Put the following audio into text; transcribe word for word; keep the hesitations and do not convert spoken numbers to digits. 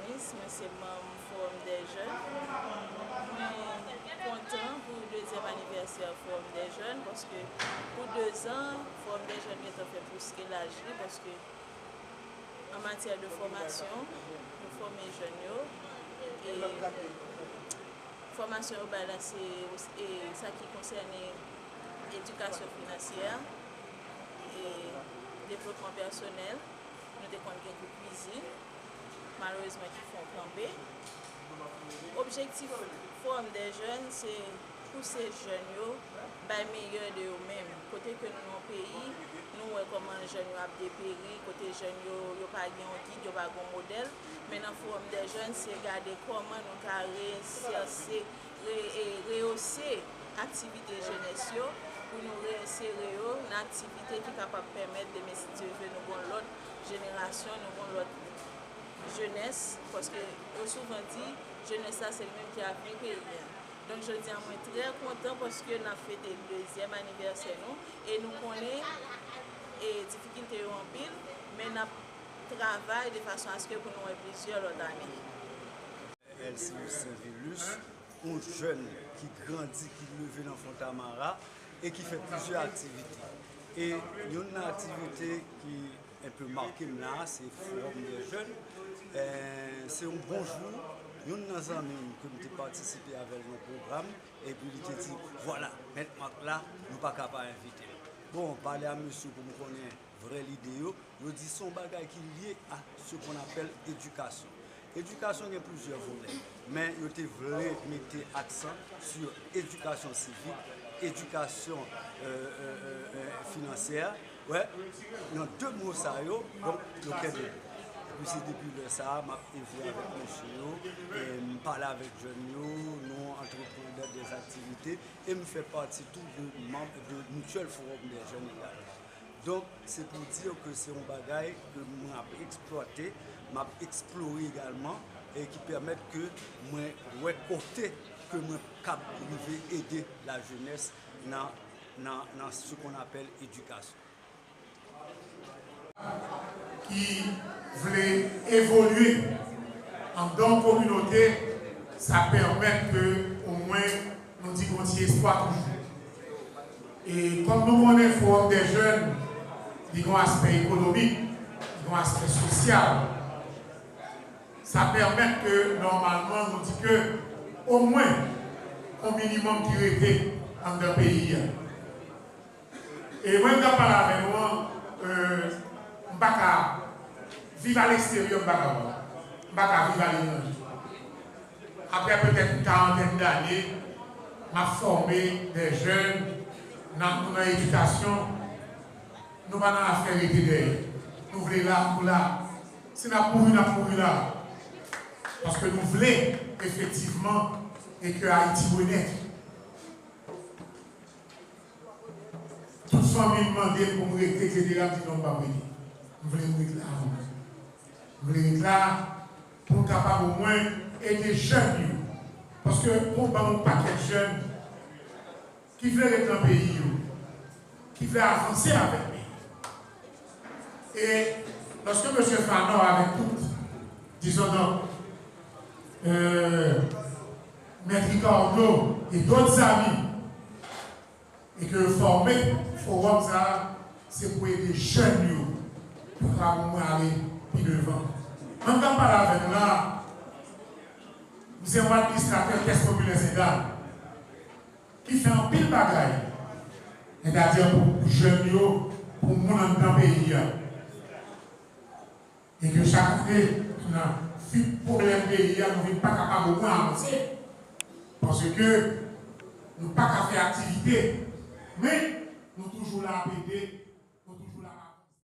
Mwen se manm Forum des Jeunes. Mwen kontan pou dezyèm anivèsè Forum des Jeunes paske pou dezan, Forum des Jeunes gentan fè plis ke laj li paske an matyè de fòmasyon, nou fòme jèn yo. E fòmasyon yo bay la, se, e sa ki konsène edikasyon finansyè, e devlopman pèsonèl. Nou te konn gen kou kwizin, malerezman ki fè yon kanpe. Objektif Forum des Jeunes, se pouse jèn yo bay meyè de yo menm. Kote ke nou nan yon peyi, nou wè kòman jèn yo ap deperi, kote jèn yo, yo pa gen yon gid, yo pa gen yon modèl. Men nan Forum des Jeunes, se gade kòman nou ka reyensèse, re, e, rehose aktivite jenès yo, pou nou reyensere yo nan aktivite ki kapab pèmèt demen, si Dye vle, nou gen yon lòt jenerasyon, nou gen yon lòt jenès, paske yo souvan di, jenès la, se li menm ki avni peyi a. Donk, jodi a, mwen trè kontan paske n ap fete dezyèm anivèsè nou e nou konnen, e, difikilte yo anpil, men n ap travay de fason aske pou nou wè plizyè lòt ane. Elsius Sainvilus, yon jèn ki grandi, ki leve nan Fontamara e ki fè plizyè aktivite. E youn nan aktivite ki enpe make m la, se Forum des Jeunes. Eh, se yon bon jou, youn nan zanmi m ke m te patisipe avè l nan pwogram, epi li te di, vwala, mèt Mak la, nou pa ka pa envite l. Bon, pale a mesye pou m konnen vrè lide yo, yo di se yon bagay ki lye a ce qu'on appelle éducation. Edikasyon gen plizyè volè, men yo te vle mete aksan sou edikasyon sivik, edikasyon, euh, euh, euh, euh, finansyè. Wè, nan de mo sa yo, donk, yo kenbe. Epi se depi lè sa a, m ap evre avèk mesye yo, e m pale avèk jèn yo, nou antreprann dè aktivite, e m fè pati tou de manm de Mutuelle Forum des Jeunes egalman. Donk, se pou di ke se yon bagay ke mwen ap eksplwate, m ap eksplore egalman, e ki pèmèt ke mwen wè kote ke mwen kab rive ede lajenès nan, nan, nan ce qu'on appelle éducation. Ki vle evolye anndan yon kominote, sa pèmèt ke omwen nou di gon ti espwa toujou. E kòm nou konnen Forum des Jeunes, li gon aspè ekonomik, li gon aspè sosyal, sa pèmèt ke nòmalman nou di ke omwen yon minimòm ki rete anndan peyi a. E mwen, m t ap pale avè nou an, euh, m pa ka viv aleksteryè, m pa ka wè. M pa ka viv aletranje. Apre petèt yon karantèn dane, m ap fòme dè jèn, n ap, nou nan edikasyon, nou pa nan afè rete dèyè. Nou vle la, nou la. Si n ap mouri, n ap mouri la. Paske nou vle, efektivman, e ke Ayiti renèt. Tout fanmi m mande m pou m rete, etsetera. M di non, m p ap rete. M vle m ret la avan. M vle ret la pou m kapab omwen ede jèn yo. Paske pou ban yon pakèt jèn ki vle ret nan peyi yo, ki vle avanse avèk peyi. E lòske mesye Fanor avèk tout, dizon non, euh, Mèt Ricardo e dòt zami, e ke yo fòme fowòm sa a, se pou ede jèn yo, pou kapab omwen ale pi devan. Mwen k ap pale avè nou la, m se yon administratè Kès Popilè Sentad, ki fè anpil bagay, sètadi pou, pou jèn yo, pou moun anndan peyi a. E ke chak ane, nan vin pwoblèm peyi a, nou vin pa kapab omwen avanse. Paske nou pa ka fè aktivite, men nou toujou la ap ede